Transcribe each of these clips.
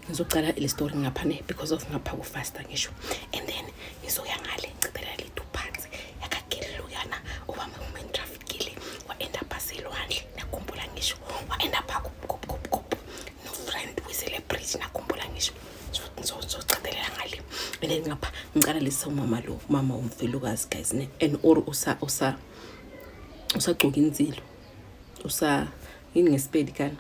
Ngizocala le story ngapha ne, because of ngapha kufasta ngisho, and then ngizoya ngale ngicedela le two parts yakagililuyana owama-human trafficking, wa-end up aselwandle, nakhumbula ngisho, wa-end up kupupupupupuphu no-friend we-celebrity, nakhumbula ngisho. Ngizocedelela ngale and then ngapha ngicala lesa umama lo, umama umfelokazi, guys, ne, and or usa usagcoka inzilo, usa yini ngesipedi kana,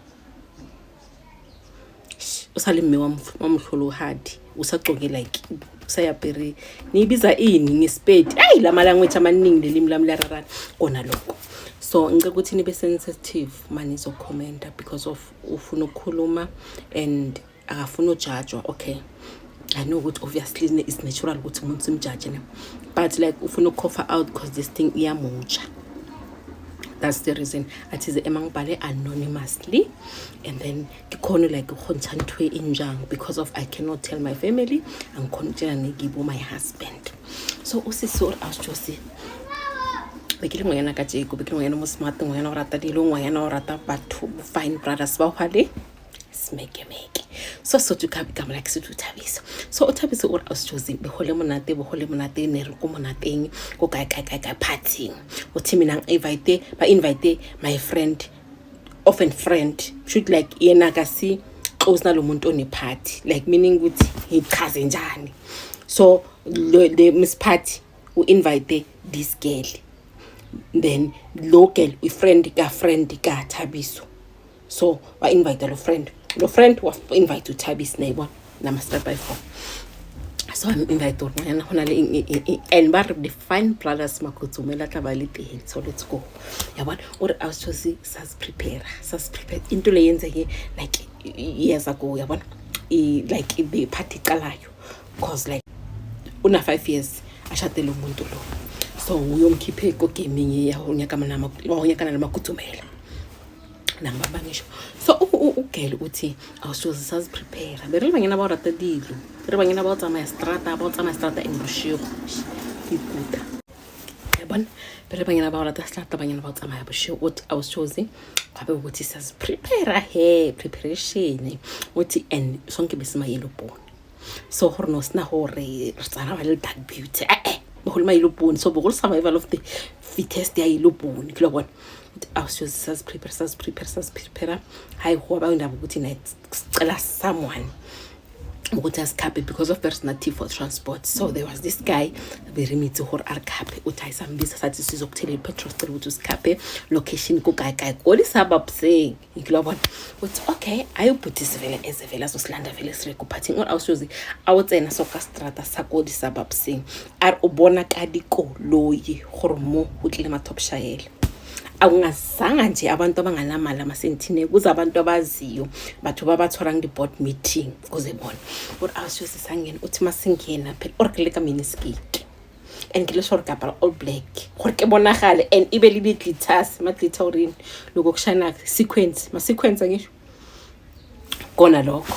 usale mme wa mohlolohadi, usagcoke like usayapere, niyibiza ini ngesipedi? Ayi, la malanguage amaningi, lelimi lami liyararana kona lokho. So ngicela ukuthi nibe sensitive manizokhomenta because of ufuna ukukhuluma and akafuni ujajwa. Okay, I know ukuthi obviously it's natural ukuthi umuntu simjaje ne, but like ufuna ukucougha out because this thing iyamutsha. That's the reason athize emangibhale anonymously and then ke khone like go ntsha ntho e njang, because of I cannot tell my family, angikhona ukutshela nekibo my husband. So usisi ore ausjosi be ke le ngwanyana ka jeko, be ke le ngwanyana mo smart, ngwanyana o rata dilo, ngwanyana o rata batho, fine brothers ba hwale smekemeke. So sothi igama lakhe sithi uThabiso. So uThabiso ore ausjosi behole monate, bohole monate, ne re ko monateng ko kae kae kae kae partying. Uthi mina ngi-invite, ba-invite my friend of a friend, should like yena kasi close nalo muntu one-party, like meaning ukuthi ngichaze njani. So le miss party u-invite this girl, then lo girl i-friend ka-friend kaThabiso. So wa-invite lo friend, lo friend wa-invite uThabiso, nayibona nama-step by four. So I'm invite gore ngwanyana go na le eng, eng, eng, and ba re the fine brothers Makotsumela tla ba le teng, so let's go, yabona. Ore awusithosi sasiprepare, sasiprepare into le yenzeke like years ago, yabona, like the party iqalayo, cause like una 5 years ashade lo muntu lo. So uyomkhiphe ko-gaming wonyakana namakuthumela nangibamba ngisho. So ugele uthi awusoze saziprepare, be re le banyana ba o rata dilo, re banyana ba o tsamaya strata, ba o tsamaya strata and bošego ikuta, yabona, be re banyana ba o rata strata, banyana ba o tsamaya bošego. Uthi awusoze wabe ukuthi saziprepare he preparation, uthi and sonke besima-yellow bone. So gore no sena gore re tsana ba le dark beauty, eh bogolo ma yellow bone, so bogolo survival of the fittest ya yellow bone ke lo bona. Awusiyoze saziprepare, saziprepare, saziprepare, hayi, go ba indaba ukuthi na sicela someone ukuthi asikhaphe because of personality for transport. So there was this guy berimitse gore a re khaphe. Uthi hayi, sambiza, sathi sizokuthelela ipetrol, sicela ukuthi usikhaphe, location kukae kae koli suburbseng ngilobona. Uthi okay, ayubhutisi vele eze vele azosilanda vele sire kuphathing. Or awusozi awutsena so ka strata sa ko di-suburbseng, a re o bona ka dikoloi gore mo go tlile ma-top shayela, akungazanga nje abantu abanganamali amasentine, kuze abantu abaziyo, batho ba ba tshwarang di-board meeting, kuze bona. Ore awusoze sangena, uthi masingena phela ore ke le ka miniskirt and ke le sure ke apara all black gore ke bonagale and ibe le di-glitters, ma-glitter orini loko kushayina sequence, ma-sequence angisho kona lokho.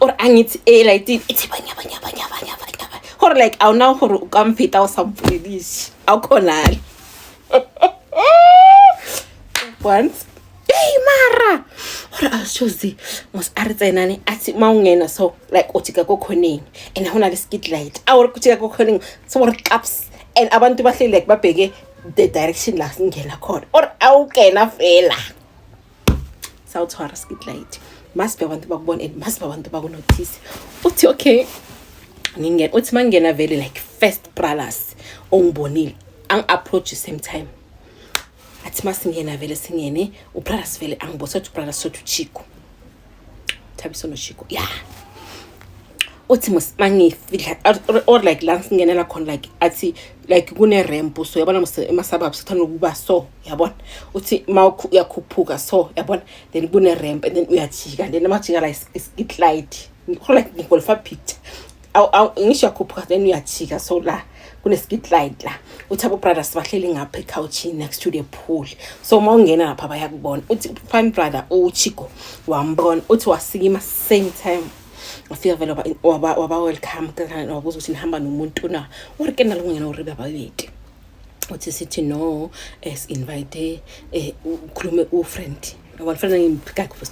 Or angithi elayitini ithi banya banya banya banya banya banya, gore like awunawo gore o ka mfeta o sa mpolediše, awukhonale once. Hey mara gore awushozi mos a re tsenane, athi mawungena so like o jika ko khoneng and ho na le skid light, a ore jika ko khoneng, so gore claps and abantu bahleli like babheke the direction la singena khona, or awukena fela sawuthwara skid light, must be abantu bakubona and must be abantu bakunotice. Uthi okay, ngingena, uthi mangena vele like first brothers ongibonile angi-approach same time. Athi masingena vele singene, ubrothers vele angibona, sothi ubrothers, sothi uChico, Thabiso noChico ya. Uthi mos mangifidla or like la singenela khona, like athi like kune-ramp, so yabona mos ema-suburbs kuthanda ukuba so, yabona, uthi ma uyakhuphuka so, yabona, then kune-ramp and then uyajika, then amajika la is-skid light go like ngigolfa picture. Ngisho uyakhuphuka then uyajika, so la kune-skid light la. Uthi abo-brothers bahleli ngapha ekhawuchini next to the pool, so uma ungena lapha bayakubona. Uthi fine brother uChico wambona, uthi wasikima same time, wafika vele waba welcome, wabuza ukuthi nihamba nomuntu na, ore ke nna le ngwanyana ore bababedi. Uthi sithi no, si-invite ukhulume u-friend Yabona, fanele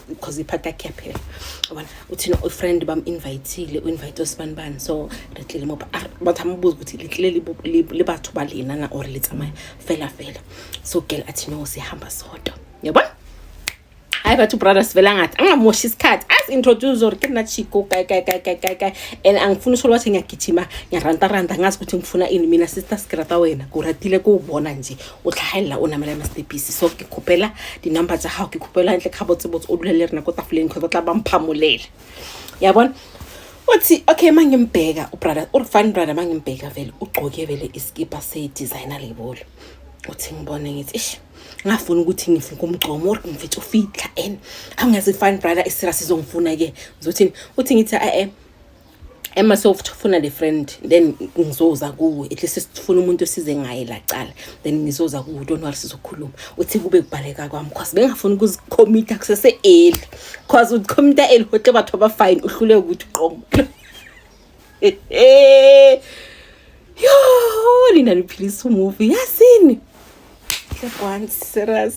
because iphathi yakhe yaphela, yabona. Uthi no friend bam-invitile, u-invite osibanibani, so re tlile mo. Batho ambuza ukuthi le tlile le batho ba lena na or le tsamaya fela fela? So girl athi no, sihamba sodwa, yabona. Hayi batho, brothers vele angathi angamoshi isikhathi, azi-introduce or ke nna Chico, kae kae kae kae kae kae, and angifuni usolo bathi ngiyagijima, ngiyarantaranta, ngazi ukuthi ngifuna ini. Mina sister, ke rata wena, ke o ratile ke o bona nje o tlhagelela o namela mastepisi. So ke kgopela di-number tsa gago, ke kgopela ntle kga botsebotse o dule le rena ko tafoleng, kgotsa tla bamphamolela, yabona. Uthi okay, ma ngimbheka ubrother, uri fine brother, ma ngimbheka vele ugcoke vele iskipa se-designer label. Uthi ngibone ngithi ish, ngafuna ukuthi ngifuna ukumgcoma or ngifethe ufihla and angazi, fine brother, isira sizongifuna ke, ngizothini? Uthi ngithi eh ema sofuna le friend, then ngizoza kuwe, at least sifuna umuntu osize ngaye la cala, then ngizoza kuwe, don't worry, sizokhuluma. Uthi kube kubaleka kwami cause bengafuni ukuzicommitha kusese early, cause ucommita early hotle batho ba fine, uhlule ukuthi uqongo. Yo, nina niphilisa umuvi yasini once, serious.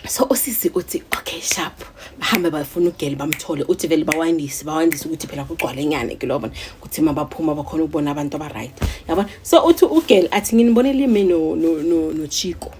So usisi uthi okay, sharp, bahambe bafuna ugeli, bamthole. Uthi vele bawandise bawandise ukuthi phela kugcwale nyane ke lobona ukuthi mabaphuma bakhona ukubona abantu aba-right, yabona. So uthi ugel athi nginibonele imi no Chico,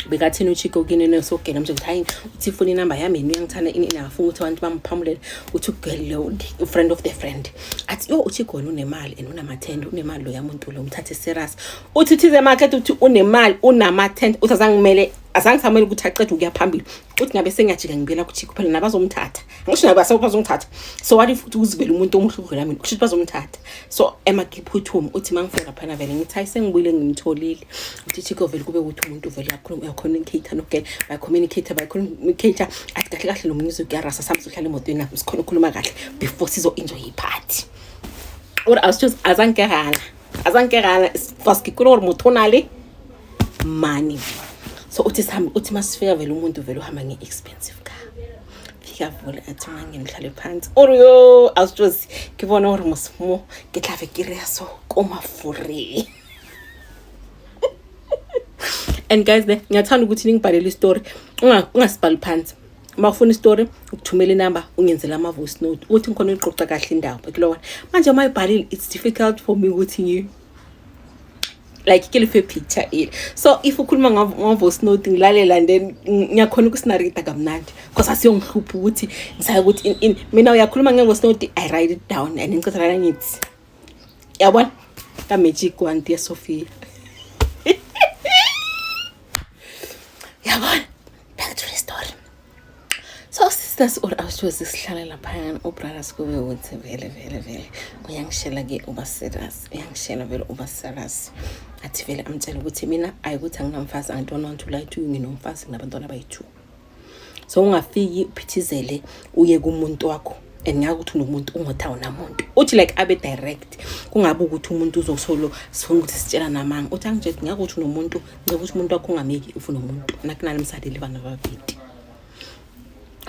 bekathini uChico kini? Sogela mje ukuthi hayi, uthi ifuna inamba yami yena, uyangithanda ini ini, akafuni ukuthi abantu bamphamulele. Uthi ugirl lo, friend of the friend, athi yo, uChico wena unemali and unamathende, unemali loya muntu lo, umthathe serious. Uthi thize market, uthi unemali, unamathende. Uthi azangimele, azange samele ukuthi aqede ukuya phambili. Uthi ngabe sengiyajika ngibuyela kuChico, phela nabazomthatha, ngisho nabo bazomthatha. So what if uthi uzivele umuntu omuhle ukudlula mina? Kusho ukuthi bazomthatha. So emagiphuthume, uthi mangifika laphana vele ngithi hayi, sengibuyile, ngimtholile. Uthi Chico vele kube ukuthi umuntu vele uyakhuluma, uyacommunicate nogirl, bayacommunicate, bayacommunicate. Athi kahle kahle lo music uyarasa, sami sihlala emotweni lapho sikhona ukukhuluma kahle before sizo-enjoy iphathi. Or I was just azange gana, azange gana parce que kule gore motho o na le money. So uthi sihambe, uthi masifika vele umuntu vele uhamba nge-expensive car. Fika vele athi mangene ngihlale phansi, or yo, awusitshozi ke bona gore mosmo ke tlabe ke rea so ko mafureng. And guys ne, ngiyathanda ukuthi ningibhalele istory, ungasibhali phansi. Uma ufuna istory, ukuthumela inamba, ungenzela ama-voice note ukuthi ngikhona uyiqoqa kahle indaba kulona. Manje uma ibhalile, it's difficult for me ukuthi ngi like ke lefe picture ile. So if ukhuluma nga-voice note, ngilalela and then ngiyakhona ukusinarrate kamnandi because asiyongihlupha ukuthi ngisaya ukuthi in mina uyakhuluma nge-voice note, I write it down and ngiceda lana ngithi yabona ka-magic wand yaSofia, yabona. Back to the story. So sisters or awushozi sihlale laphayana, ubrothers kube ukuthi vele vele vele uyangishela-ke, uba serious, uyangishela vele, uba serious. Athi vele amtshela ukuthi mina ayikuthi anginamfazi, I don't want to lie to you, nginomfazi, nginabantwana abayi-two. So ungafiki uphithizele uye kumuntu wakho and ngeke ukuthi unomuntu ungothi awunamuntu. Uthi like abe direct, kungabe ukuthi umuntu uzosolo sifuna ukuthi sitshela namanga. Uthi angitshela ngeke ukuthi unomuntu, ngeke ukuthi umuntu wakho ungameki ufuna umuntu nakunani msadeli bana babili,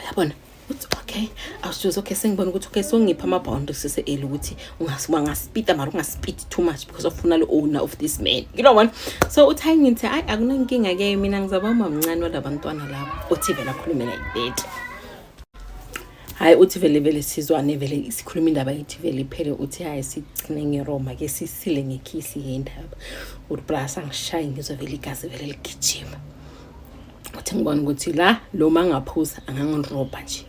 yabona. Uthi okay, awusitshozi okay, sengibona ukuthi okay, songipha ama-boundaries sese-early ukuthi ungaspita mara ungaspiti too much because of ufuna le-owner of this man, you know what. So uthi hayi, ngithi hayi, akunankinga-ke, mina ngizaba umamncane walabantwana labo. Uthi vele akhulume like that. Hayi, uthi vele vele sizwane, vele sikhuluma indaba yethu vele iphele. Uthi hayi, sigcine ngeroma ke, sisile ngekhisi yendaba. Uthi plus angishayi, ngizwe vele igazi vele ligijima. Uthi ngibona ukuthi la lo mangaphuza angangirobha nje,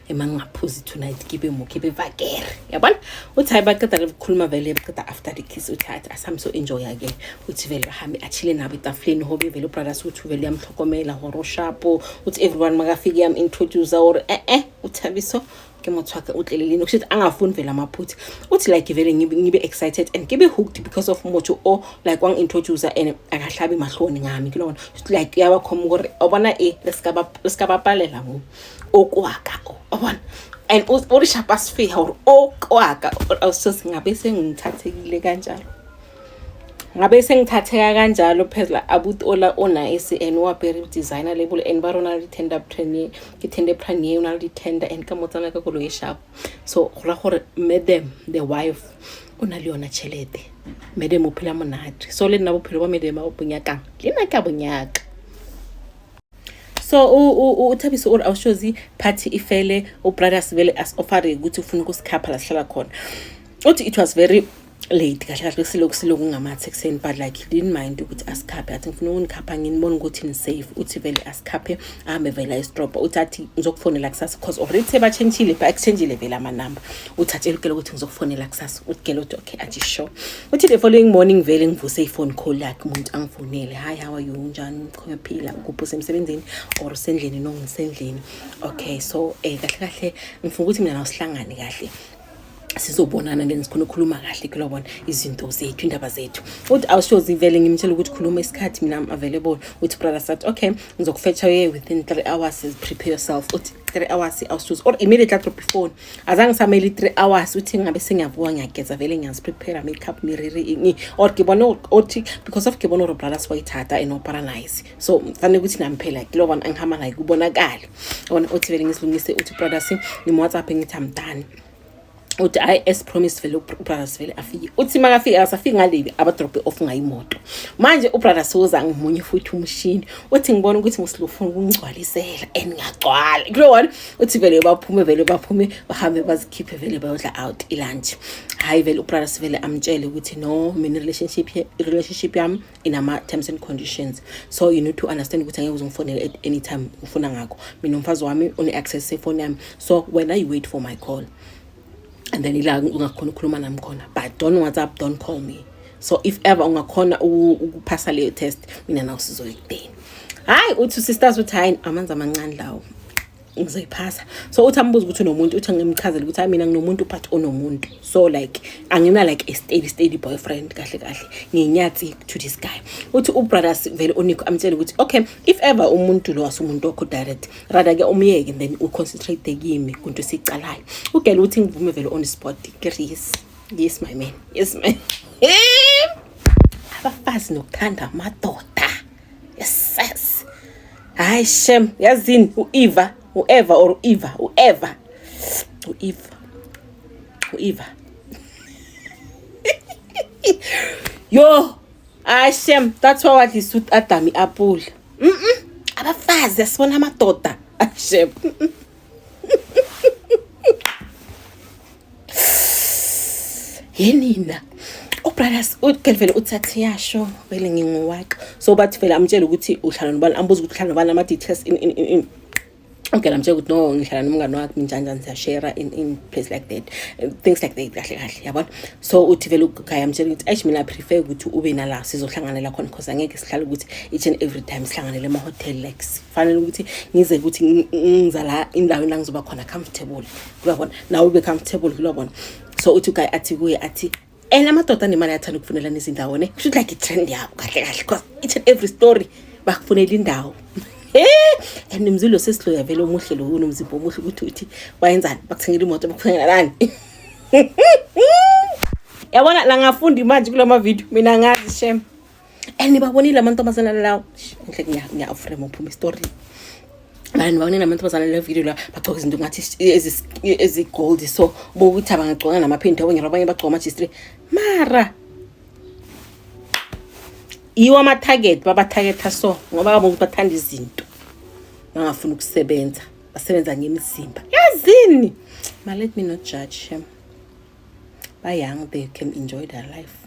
ema ngingaphuzi tonight kibe mo kibe vakere, yabona. Uthi hayi, baqeda ukukhuluma vele, baqeda after the kiss. Uthi hayi, asambe so enjoya ke. Uthi vele bahambe achile nabo etafuleni hobe vele ubrothers uthi vele uyamhlokomela hore ushapo. Uthi everyone makafika uyam-introduce or eh eh, uThabiso ke motho wakhe utlelelini, kusho ukuthi angafuni vele amaphutha. Uthi like vele ngibe excited and ngibe hooked because of motho o like wangi-introduce and akahlabi mahloni ngami kulona, like uyabakhoma ukore obona e lesikabapalela mo okwaka obona and urishapa sifika or okwaka awusoze ngabe sengithathekile kanjalo, ngabe sengithatheka kanjalo. Phela abuti ola o nice and o apere designer label and ba rona le di-tender premier ke tender premier, o na le di-tender and ka mo tsamaya ka koloi e sharp. So go ra gore madam the wife o na le yona tšhelete, madam o phela monate. So le nna bophelo ba madam a bo nyakang, le nna ke a bo nyaka. So uThabiso uri awushozi party ifele ubrothers vele as-offere ukuthi ufuna ukusikhapha la sihlala khona. Uthi it was very late kahle kahle, kusilokhu siloku ngamathi ekuseni, but like he didn't mind ukuthi asikhaphe. Athi ngifuna ukunikhapha nginibone ukuthi ni-safe. Uthi vele asikhaphe, ahambe vele ayisitrobha. Uthi athi ngizokufonela kusasa, cause already sebatshentshile, ba-exchangile vele amanamba. Uthi atshela ugela ukuthi ngizokufonela kusasa. Uthi gela uthi okay, athi sure. Uthi the following morning vele ngivuse i-phone call yakhe, umuntu angifonele, "Hi, how are you, unjani, uyaphila, kuphi, usemsebenzini or usendlini?" "No, ngisendlini." "Okay, so kahle kahle ngifuna ukuthi mina nawe sihlangane kahle, sizobonana, then sikhona ukukhuluma kahle kulobona izinto zethu, indaba zethu." Uthi awushozi vele ngimtshela ukuthi khuluma isikhathi, mina I'm available. Uthi brother sathi okay, ngizokufetcha ye within 3 hours, prepare yourself. Uthi 3 hours awushozi or immediately adrop ifone, azange samele i-3 hours. Uthi ngabe sengiyavuka, ngiyageza vele, ngiyaziprepare, makeup, miriri ini, or ke bona uthi because of ke bona ore brothers wa ithata and opara nice, so fanele ukuthi nami phela kilobona angihamba naye kubonakale yabona. Uthi vele ngizilungise. Uthi brothers ngim-WhatsApp, ngithi I'm done. Uthi hayi, as promised vele ubrothers vele afike. Uthi makafika, akasafiki ngalebi abadrobhe off ngayimoto. Manje ubrothers uza ngimunye futhi umshini. Uthi ngibona ukuthi musilufuna ukungcwalisela and ngiyagcwala kulo one. Uthi vele baphume, vele baphume, bahambe bazikhiphe vele, bayodla out ilunch. Hayi vele ubrothers vele amtshele ukuthi no, mina relationship yami inama terms and conditions, so you need to understand ukuthi angeke uzungifonele at any time ufuna ngakho. Mina umfazi wami une-access efoni yami, so wena you wait for my call and then ila ungakhona ukukhuluma nami khona, but don't WhatsApp, don't call me. So if ever ungakhona ukuphasa leyo test, mina nawe sizoyekudeni. Hayi, uthi sisters, uthi hayi, amanzi amancane lawo, ngizoyiphasa. So uthi ambuza ukuthi unomuntu. Uthi ngimchazele ukuthi hayi, mina nginomuntu but onomuntu, so like angina like a steady steady boyfriend kahle kahle, ngiyinyatsi to this guy. Uthi ubrothers vele uNico amtshele ukuthi okay, if ever umuntu lo asumuntu wakho direct, rather ke umyeke and then uconcentrate kimi kunto esiyicalayo. Ugele uthi ngivume vele on the spot, ke yes, yes my man, yes man. Abafazi nokuthanda amadoda, yes. Hayi shem, yazini u-Eva, u-Eva or u-Eva, u-Eva, u-Eva, u-Eva, yo, hayi shem, that's why wadlisa u-Adam i-apula. Abafazi asibona amadoda, hayi shem. Yenina ubrothers ugel vele uthathe yasho vele nginguwaka. So bathi vele amtshele ukuthi uhlala nobani, ambuza ukuthi uhlala nobani, ama-details in in in, in. Okay, amtshela ukuthi no, ngihlala nomngani wakhe, minjanjani, siyashare in place like that, things like that kahle kahle, yabona. So uthi vele ukhaya amtshela ukuthi eish, mina I prefer ukuthi ube nala sizohlanganela khona, because angeke sihlale ukuthi each and every time sihlanganele ema-hotel, like fanele ukuthi ngize ukuthi ngiza la endaweni la ngizoba khona comfortable, kuyabona, nawe ube comfortable, kuyabona. So uthi uguy athi kuye, athi and amadoda anemali ayathanda ukufunelana izindawo ne, kusho like i-trend yabo kahle kahle, because each and every story bakufunela indawo. And mzilo sesiloya vele omuhle lo, unomzimba omuhle, ukuthi uthi wayenzani, bakuthengela imoto, bakuthengela lani, yabona la. Ngafundi manje kula mavidiyo, mina ngazi shem. And nibabonile amantombazana lawo nhle, ngiya-frame uphuma istory mara nibabonile amantombazana le video la bagcoka izinto ngathi ezi-gold, so bokuthi abangagcoka namaphenti abo ngero, abanye bagcoka ama-G3, mara yiwo ama-target, babatargetha so ngoba babona ukuthi bathanda izinto, bangafuni ukusebenza, basebenza ngemizimba, yazini. Ma let me not judge him, ba-young, they can enjoy their life.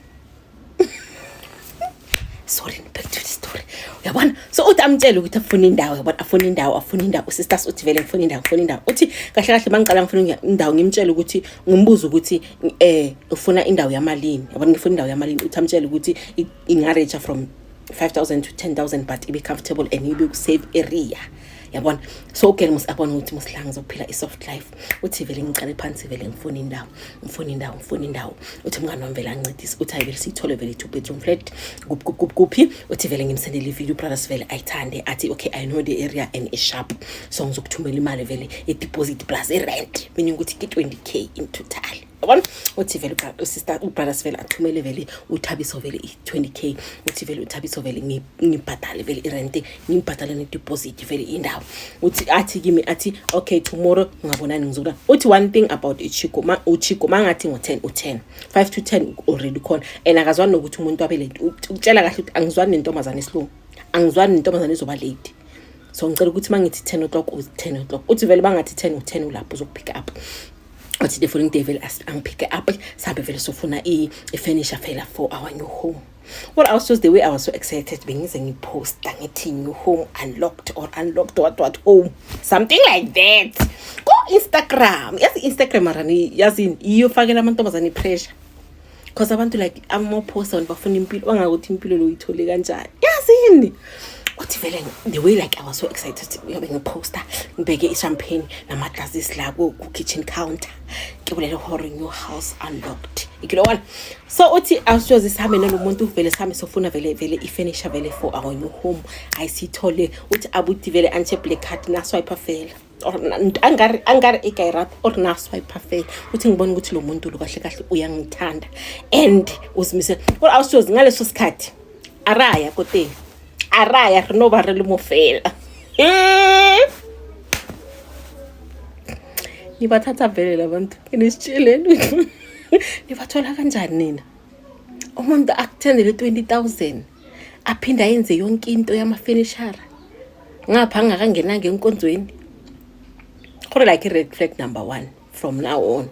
Sorry, back to the story, uyabona. So uthi amtshele ukuthi afuna indawo, uyabona, afuna indawo, afuna indawo. Usisters uthi vele ngifuna indawo, ngifuna indawo. Uthi kahle kahle mangiqala ngifuna indawo, ngimtshele ukuthi ngimbuze ukuthi ufuna indawo yamalini, yabona, ngifuna indawo yamalini. Uthi amtshele ukuthi ingarecha from 5000 to 10,000, but ibe comfortable and ibe ku-safe area, yabona. So ugele mos abona ukuthi mosihla ngizophila i-soft life. Uthi vele ngiqale phansi vele, ngifuna indawo, ngifuna indawo, ngifuna indawo. Uthi umngani wami vele angincedise, uthi hayi vele siyithole vele i-two bedroom flat kuphi kuphi kuphi. Uthi vele ngimsendele ivideo, brothers vele ayithande, athi okay, I know the area and i-sharp, so ngizokuthumela imali vele i-deposit plus i-rent, meaning ukuthi ke-20K in total, yabona. Uthi vele usister ubrothers vele athumele vele uThabiso vele i-20K. Uthi vele uThabiso vele ngibhadale vele irent, ngibhadale ne-deposit vele indawo. Uthi athi kimi, athi okay, tomorrow ngingabonani, ngizokuna. Uthi one thing about ichico, ma uchico mangathi ngo-10, u-10, 5 to 10 already khona, and akazwani nokuthi umuntu abe late. Ukutshela kahle ukuthi angizwani nentombazane esilungu, angizwani nentombazane ezoba late. So ngicela ukuthi uma ngithi 10 o'clock, u-10 o'clock. Uthi vele bangathi 10, u-10 ulapho uzokupick up. Uthi the following day vele angipick up, sihambe vele sofuna i-furniture fela for our new home. Well, I was just, the way I was so excited, bengize ngiposta ngithi "new home unlocked" or "unlocked what what home", something like that, ko-Instagram. Yazi i-Instagram marani, yazini, iyofakela amantombazane i-pressure, because abantu like ama-posta abantu bafuna impilo bangakuthi impilo lo uyithole kanjani, yazini. Uthi vele the way like I was so excited, yobe ngiposta ngibeke i-champagne nama-glasses la ku-kitchen counter, ke bolele gore "new house unlocked", ikilo one. So uthi awushoze sihambe nalo muntu vele, sihambe sofuna vele vele i-furniture vele for our new home. Hayi, siyithole. Uthi abuti vele ante black card na swipe fela or angari ikairat or na swipe fela. Uthi ngibona ukuthi lo muntu lo kahle kahle uyangithanda and uzimisele. Kodwa awushoze ngaleso sikhathi araya koteng araya re no ba re le mo fela. Nibathatha vele labantu, ngisitsheleni, nibathola kanjani nina? Umuntu akuthendele 20,000, aphinde ayenze yonke into yamafenishara ngapha angakangenanga enkonzweni. Kodwa like i-red flag number one from now on,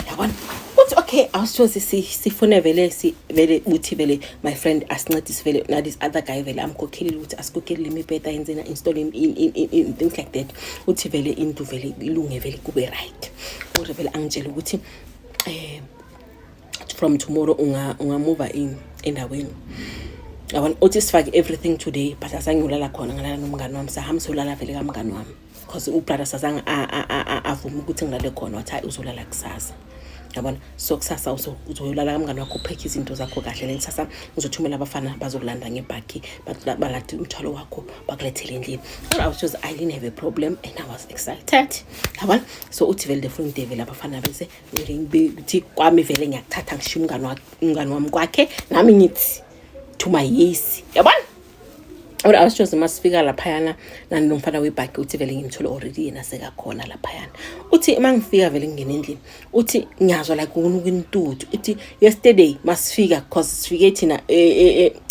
yabona. Uthi okay, awushoze sifune vele si vele. Uthi vele my friend asincedise vele na this other guy vele amkhokhelile ukuthi asikhokhelile imibheda, yenze na install in things like that. Uthi vele indlu vele ilunge vele kube right. Uthi vele angitshele ukuthi from tomorrow ungamuva in endaweni, yabona. Uthi sifake everything today, but azange ngiyolala khona, ngalala nomngani wami. Sahamba siyolala vele kamngani wami because ubrother sazange avume ukuthi ngilale khona. Wathi hayi, uzolala kusasa, yabona. So kusasa uzoyolala kamngani wakho, uphekhe izinto zakho kahle, then kusasa ngizothumela abafana bazokulanda ngebhakhi, balade umthwalo wakho, bakulethele endlini. Kodwa I was just, I didn't have a problem and I was excited, yabona. So uthi vele the following day vele abafana bese vele ngithi kwami vele ngiyakuthatha, ngishiya umngani wami kwakhe, nami ngithi to my yes, yabona. Or awushoze masifika laphayana nani nomfana webhaki, uthi vele ngimthole already yena sekakhona laphayana. Uthi uma ngifika vele ngingena endlini, uthi ngiyazwa like kunuka intuthu. Uthi yesterday masifika, 'cause sifike thina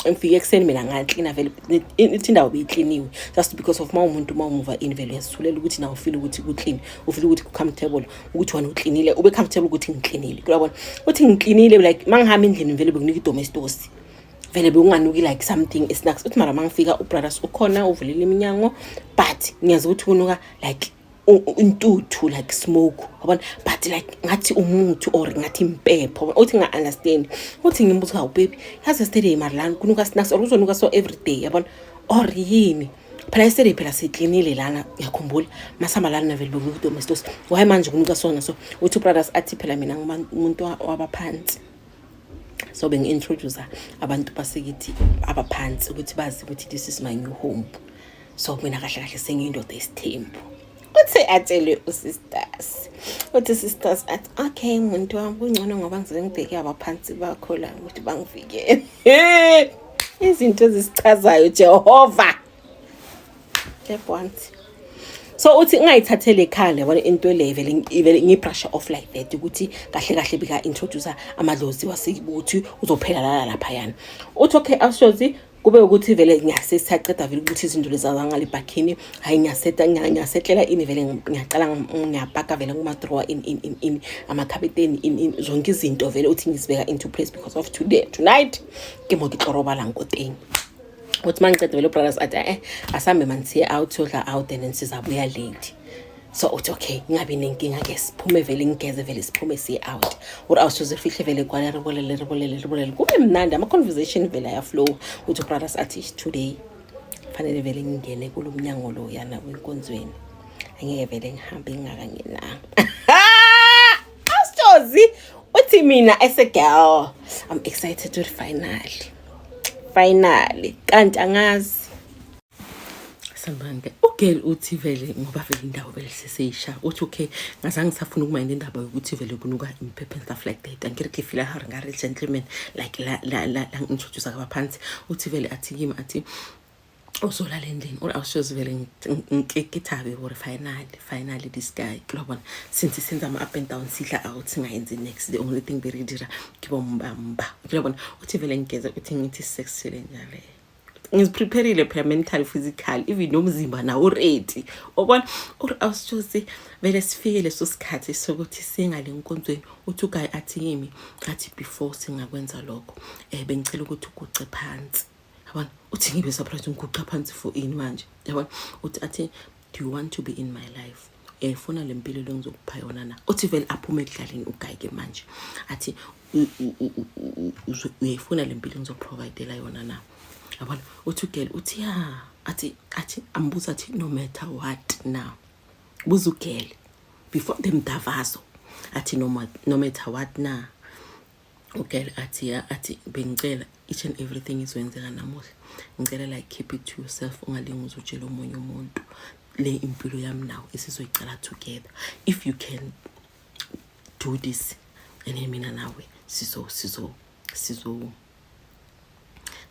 ngifike ekuseni mina, ngaklina vele. Ithi indawo beyikliniwe just because of uma umuntu uma umuva in vele uyazithulela ukuthi nawe ufile ukuthi ku-clean, ufile ukuthi ku-comfortable ukuthi wena uklinile, ube comfortable ukuthi ngiklinile, kuyabona. Uthi ngiklinile, like uma ngihamba endlini vele bekunika i-Domestos, vele bekunganuki like something snacks. Uthi mara mangifika ubrothers ukhona, uvulile iminyango, but ngiyazi ukuthi kunuka like intuthu, like smoke, yabona, but like ngathi umuthi or ngathi impepho. Uthi nga-understand. Uthi ngimbuza, "Hawu baby, yazi yesterday mara lana kunuka snacks or kuzonuka so every day, yabona, or yini? Phela yesterday phela siklinile lana, ngiyakhumbula masihamba lana vele bekunuka i-Domestos. Why manje kunuka sona?" So uthi ubrothers athi phela mina ngumuntu wabaphansi, so bengi-introduce abantu basekithi abaphansi ukuthi bazi ukuthi this is my new home. So mina kahle kahle sengiyindoda esithembu. Uthi atshele usisters, uthi sisters athi okay muntu wami, kungcono ngoba ngizobe ngibheke abaphansi bakho la ukuthi bangivikele. Izinto ezisichazayo, Jehova, step once. So uthi ngingayithathele ekhanda, yabona, into le vele vele ngiyibrusha off like that ukuthi kahle kahle bika-introduce amadlozi wasekuthi uzophela lala laphayana. Uthi okay, awushozi kube ukuthi vele ngiyasesiyaceda vele ukuthi izinto lezi azangalibhakhini. Hayi, ngiyaseta, ngiyasetlela ini vele, ngiyaqala ngiyapaka vele kuma-drawer in in in in amakhabeteni in in zonke izinto vele. Uthi ngizibeka into place because of today, tonight ke mo ke tlo robalang ko teng. Uthi uma ngiceda vele ubrothers athi asambe mani siye out, siyodla out and then sizabuya late. So uthi okay, ngingabi nenkinga-ke, siphume vele, ngigeze vele, siphume siye out. Uri awusoze fihle vele kwale, re bolele re bolele re bolele, kube mnandi, ama-conversation vele ayaflow. Uthi ubrothers athi today fanele vele ngingene kulo mnyango lo yana wenkonzweni, angeke vele ngihambe ngingakangenanga. Asitshozi uthi mina as a girl I'm excited ukuthi finally, finally, kanti angazi. Sanibonke. Ugirl uthi vele ngoba vele indawo vele seseyisha, uthi okay, ngazange ngisafuna ukumayinda indaba yokuthi vele kunuka impepho and stuff like that. Angikere ke feel hore ngare gentleman like la la la la introduce abaphansi. Uthi vele athi kimi, athi uzolala endlini or awushozi vele ke thabe gore finally, finally this guy ke lo bona since senza ama-up and down, sidla out, singayenzi next, the only thing bere dira ke bombamba, ke lo bona. Uthi vele ngigeze, uthi ngithi sexile njalo. Ngiziprepareile phela mentally, physical, even nomzimba nawo ready, ubona. Or awusitshosi vele sifike leso sikhathi sokuthi singale nkonzweni. Uthi uguy athi kimi, athi before singakwenza lokho, bengicela ukuthi uguce phansi, yabona. Uthi ngibe surprise, ngiguqa phansi for ini manje, yabona? Uthi athi, "Do you want to be in my life? Uyayifuna le mpilo le ngizokupha yona na?" Uthi vele aphume ekudlaleni uguy ke manje, athi, "Uyayifuna le mpilo engizoprovidela yona na?" Yabona? Uthi ugirl uthi ya, athi ambuza athi, "No matter what now?" Buza ugirl before the mdavazo, athi, No matter what na?" Ugirl athi ya. Athi, "Bengicela each and everything izoyenzeka namuhla, ngicela like keep it to yourself, ungalingi uzutshela omunye umuntu. Le impilo yami nawe esizoyicala together. If you can do this and then mina nawe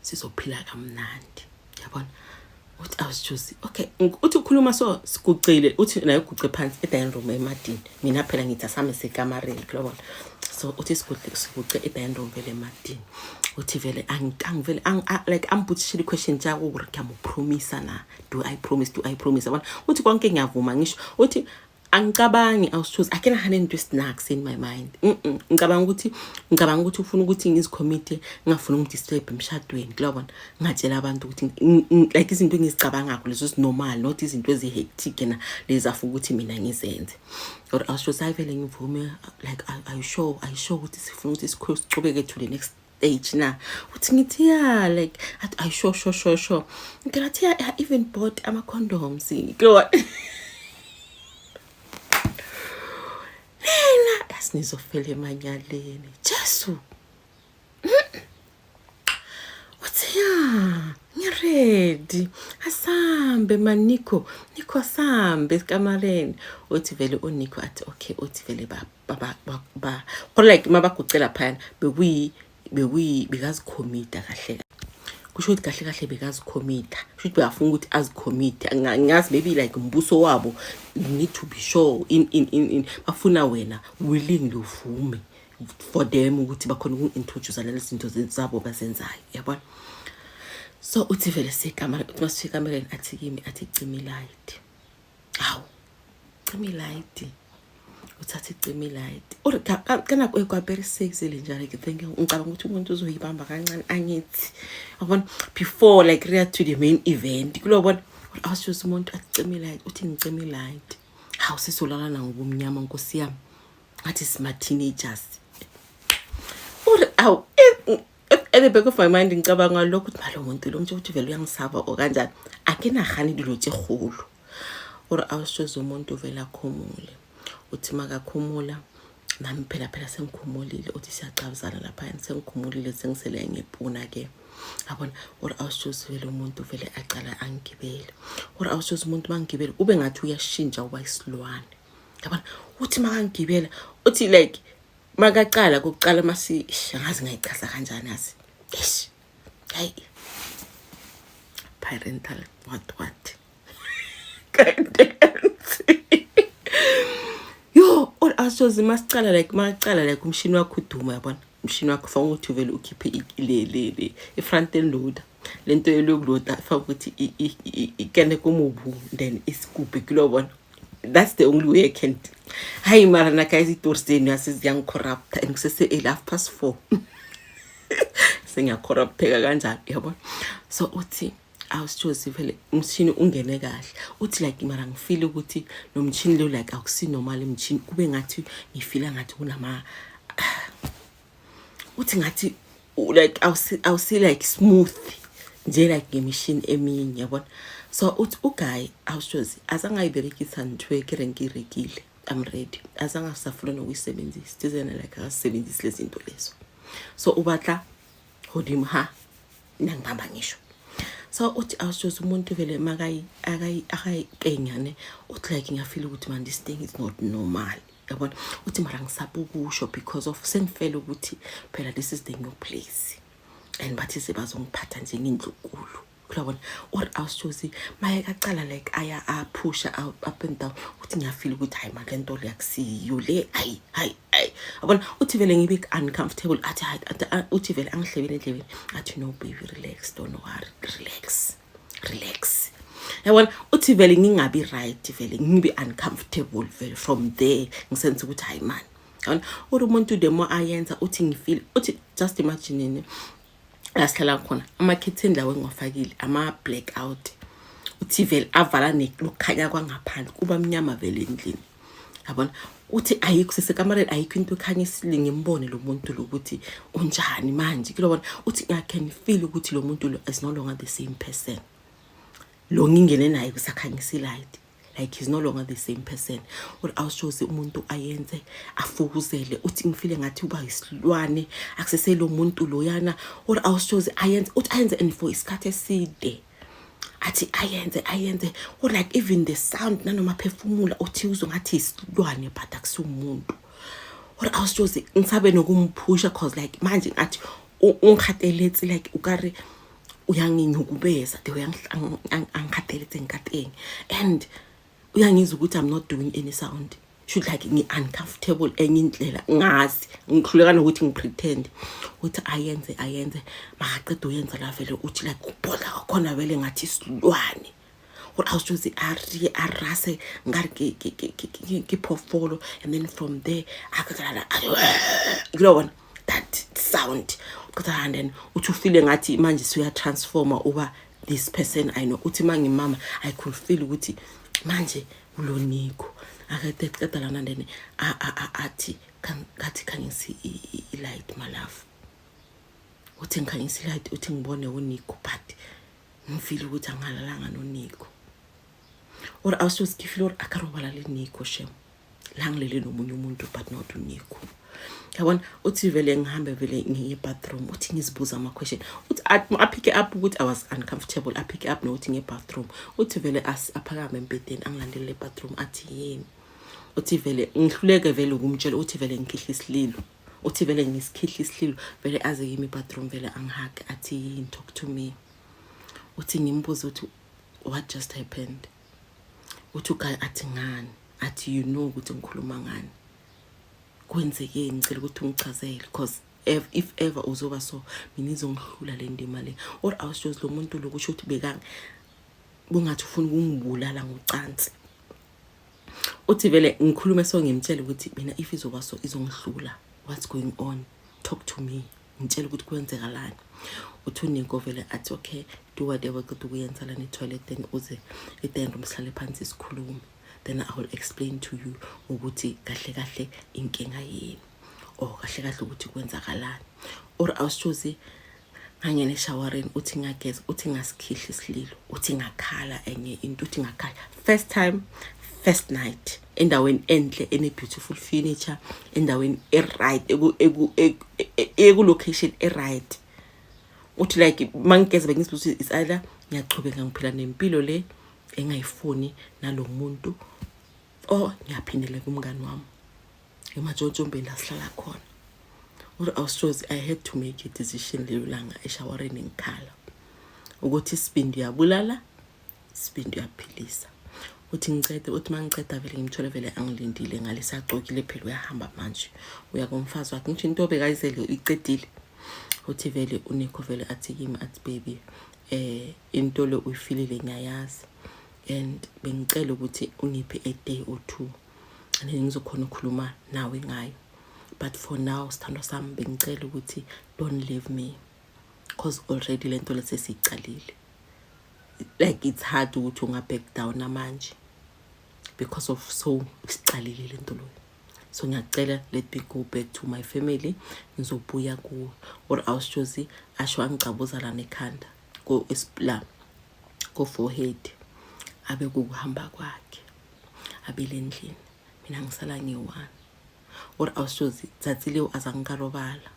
sizophila kamnandi," yabona. Uthi awusitshosi okay. Uthi ukhuluma so sigucile, uthi naye uguce phansi e-dining room emadini. Mina phela ngithi asame sekamareni kulobona. So uthi siguce e-dining room vele emadini. Uthi vele angivele like ambuthishile i-question tjako gore ke a mo promisa na, do I promise, do I promise, yabona. Uthi konke ngiyavuma. Ngisho uthi angicabangi, awusitshosi, ake nahane into snacks in my mind. Ngicabanga ukuthi ufuna ukuthi ngizikhomithe, ngingafuni ukudisturb emshadweni kulobona, ngingatshela abantu ukuthi like izinto engizicabangako lezo zinormal, not izinto ezi-hectic na lezi afuna ukuthi mina ngizenze. Or awusitshosi, hayi vele ngivume. Like, are you sure, are you sure ukuthi sifuna ukuthi sichubeke to the next stage na? Uthi ngithi ya. Like athi, "Are you sure, sure, sure, sure?" Ngithi yeah, I even bought ama-condoms kulobona. Nina asinizofela emanyaleni, Jesu. Uthi ya, ngiready, asambe man, Nico, Nico, asambe ekamareni. Uthi vele uNico athi okay. Uthi vele ba ba ba ba kodwa like mabagucela phayana bekuyi bekazikhomita kahle. Kusho ukuthi kahle kahle bekazikhomita, kusho ukuthi bekafuna ukuthi azikhomithe. Ngingazi, maybe like umbuso wabo, you need to be sure in bafuna wena willingly uvume for them ukuthi bakhona uku-introduce lezi zinto zabo bazenzayo, yabona. So uthi vele sekamera, uthi masifika ekamereni athi kimi, athi, "Cima ilight." Hawu, cima ilight. Uthatha icima ilight. Or ka nako e kwapere sexy le njalo ke think ngicabanga ukuthi umuntu uzoyibamba kancane, angithi yabona, before like react to the main event kulobona. Awusho umuntu acime ilight. Uthi ngicima ilight, hawu, sizolalana ngobumnyama, nkosi yami, ngathi sima teenagers. Uri awu, at the back of my mind ngicabanga lokho ukuthi malo muntu lo ngitsho ukuthi vele uyangisaba or kanjani, ake nagane dilo tse kgolo. Ore awushoza umuntu vele akhumule. Uthi makakhumula, nami phela phela sengikhumulile. Uthi siyacabuzana laphayana, sengikhumulile, sengisele ngepuna ke, yabona. Or awushozi vele umuntu vele acala angigibele. Or awushozi umuntu mangigibele ube ngathi uyashintsha, uba isilwane, yabona. Uthi makangigibela, uthi like makacala kokucala masi, angazi ngayichaza kanjani, yazi, eish, hayi, parental what what guidance yo. Or asoze masicala like makacala like umshini wakho uduma, yabona, umshini wakho fanele ukuthi uvele ukhiphe le i-front end loader, lento yokuloada, faka ukuthi ikene komubu, then isigubhe kulobona. That's the only way I can. Hayi mara na guys, itori zenu yase ziyangicorrupta and kusese early, 4:30, sengiyacorrupteka kanjani, yabona. So uthi awusitshozi vele umshini ungene kahle. Uthi like mara ngifile ukuthi lo mshini lo like akusinormal umshini, kube ngathi ngifila ngathi kunama, uthi ngathi like awusi like smooth nje like ngemishini eminye, yabona. So uthi uguy awushozi azange ayiberekisa ntho e ke reng ke rekile, I'm ready, azange asafuna nokuyisebenzisa tizena, like akasebenzisi lezi zinto lezo. So ubatla godimo ha nangibamba ngisho. So uthi awushozi umuntu vele makayi akayi akayikenyane, uthi like ngiyafeel ukuthi man, this thing is not normal, yabona. Uthi mara ngisaba ukusho because of sengifele ukuthi phela this is the new place and bathi sebazongiphatha njengendlukulu kulabona. Or awushozi maye kacala like aya aphusha up and down, uthi ngiyafeel ukuthi hayi ma, le nto le akusiyo le, hayi hayi hayi. Yabona, uthi vele ngibe uncomfortable, athi hayi, uthi vele angihlebele endlebeni, athi, "No baby, relax, don't worry, relax, relax." Yabona, uthi vele ngingabi right, vele ngibe uncomfortable vele. From there ngisenza ukuthi hayi man. Yabona, uri umuntu the more ayenza, uthi ngifeel, uthi just imagine nini la sihlala khona, amakhetheni lawo engiwafakile ama-black out, uthi vele avala nokukhanya kwangaphandle, kuba mnyama vele endlini. Yabona, uthi ayikho, sesekamareni, ayikho into ekhanyisile, ngimbone lo muntu lo ukuthi unjani manje kulobona. Uthi I can feel ukuthi lo muntu lo is no longer the same person lo ngingene naye kusakhanyisa ilight, like he's no longer the same person. Uri awushozi umuntu ayenze, afukuzele, uthi ngifile ngathi uba isilwane, akuseselo muntu loyana. Uri awushozi ayenze, uthi ayenze and for isikhathi eside, athi ayenze, ayenze, or like even the sound nanoma phefumula, uthi uzwe ngathi isilwane but akusiwumuntu. Or awushozi ngisabe nokumphusha 'cause like manje ngathi ungihateletse, like ukare uyanginyukubeza the way angihateletse ngikateng, and uyangizwa ukuthi I'm not doing any sound, should like ngi-uncomfortable enye indlela, ngazi ngihluleka nokuthi ngipretend. Uthi ayenze, ayenze, makaqeda uyenza la vele, uthi like kubhodla kwakhona vele ngathi isilwane. Gore awushozi ariye arase ngari ke phoofolo, and then from there akaqala kulobona that sound qeda, and then uthi ufile ngathi manje suyatransforma, uba this person I know. Uthi mangimama, I could feel ukuthi manje uloniko akade qeda lana, then athi ngathi khanyisa i-light, my love. Uthi ngikhanyisa i-light, uthi ngibone uNiko, but ngifile ukuthi angalalanga noNiko. Or awusoze ngifile or akarobala le Nico shem, la ngilele nomunye umuntu but not uNico. Yabona, uthi vele ngihambe vele ngiye bathroom, uthi ngizibuza ama-question, uthi apick up ukuthi I was uncomfortable, apick up nokuthi ngiye bathroom. Uthi vele aphakame embhedeni, angilandelele ebathroom, athi yini? Uthi vele ngihluleke vele ukumtshela. Uthi vele ngikhihla isililo, uthi vele ngisikhihla isililo, vele aze kimi ebathroom, vele angihage, athi yini? Talk to me. Uthi ngimbuze ukuthi what just happened? Uthi uguy athi ngani? Athi you know ukuthi ngikhuluma ngani, kwenzekeni? Ngicela ukuthi ungichazele because if ever uzoba so, mina izongihlula le ndima le. Or awushozi lo muntu lo kusho ukuthi bekang bungathi ufuna ukungibulala ngocansi. Uthi vele ngikhulume so, ngimtshela ukuthi mina if izoba so izongihlula, what's going on? Talk to me, ngitshela ukuthi kwenzekalani. Uthi uNiko vele athi okay, do whatever qeda ukuyenza lana e-toilet, then uze e-dining room, sihlale phansi sikhulume, then I will explain to you ukuthi kahle kahle inkinga yini or kahle kahle ukuthi kwenzakalani. Or awushozi ngangena eshawareni, uthi ngageza, uthi ngasikhihla isililo, uthi ngakhala enye into, uthi ngakhala first time, first night, endaweni enhle ene-beautiful furniture, endaweni e-right, eku-location e-right. Uthi like mangigeza bengizibuza ukuthi is either ngiyachubeka ngiphila nempilo le engayifuni nalo muntu or ngiyaphindela kumngani wami ematshotshombeni la sihlala khona. Uri awushozi I had to make a decision lelo langa eshawareni ngikhala ukuthi isibindi uyabulala, isibindi uyaphilisa. Uthi ngicede, uthi mangiceda vele ngimthole vele angilindile ngalesagcokile phela, uyahamba manje, uya kumfazi wakhe, ngisho into obekayizele uyicedile. Uthi vele uNikho vele athi kimi, athi baby, into le uyifilile ngiyayazi and bengicela ukuthi ungiphe a day or two and then ngizokhona ukukhuluma nawe ngayo, but for now sithandwa sami, bengicela ukuthi don't leave me 'cause already lento lesesiyicalile, like it's hard ukuthi unga back down namanje because of so sicalile lento loyo, so ngiyacela, let me go back to my family, ngizobuya kuwe. Or awushozi asho angicabuza lana ekhanda ko la ko forehead, abe kukuhamba kwakhe, abele endlini, mina ngisala ngiyi-one. Or awushozi tsatsi leo azange ka robala,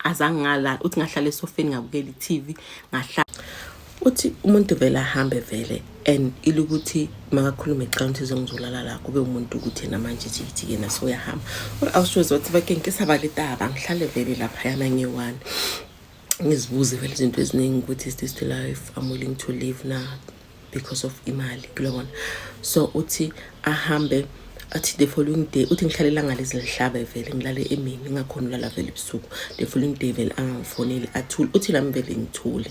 azange ngalala. Uthi ngahlala esofeni, ngabukela i-TV, ngahlala. Uthi umuntu vele ahambe vele and ilukuthi makakhulume ecala ukuthi ngizolala la, kube umuntu ukuthi yena manje jikijike yena soyahamba. Or awushozi wathi bakhe ngike le taba, ngihlale vele laphayana ngiyi-one, ngizibuze vele izinto eziningi ukuthi is this the life I'm willing to live now because of imali kulobona. So uthi ahambe. Athi the following day, uthi ngihlale ilanga lezi lihlabe vele, ngilale emini, ngingakhona ulala vele ebusuku. The following day vele angangifoneli, athule. Uthi nami vele ngithule.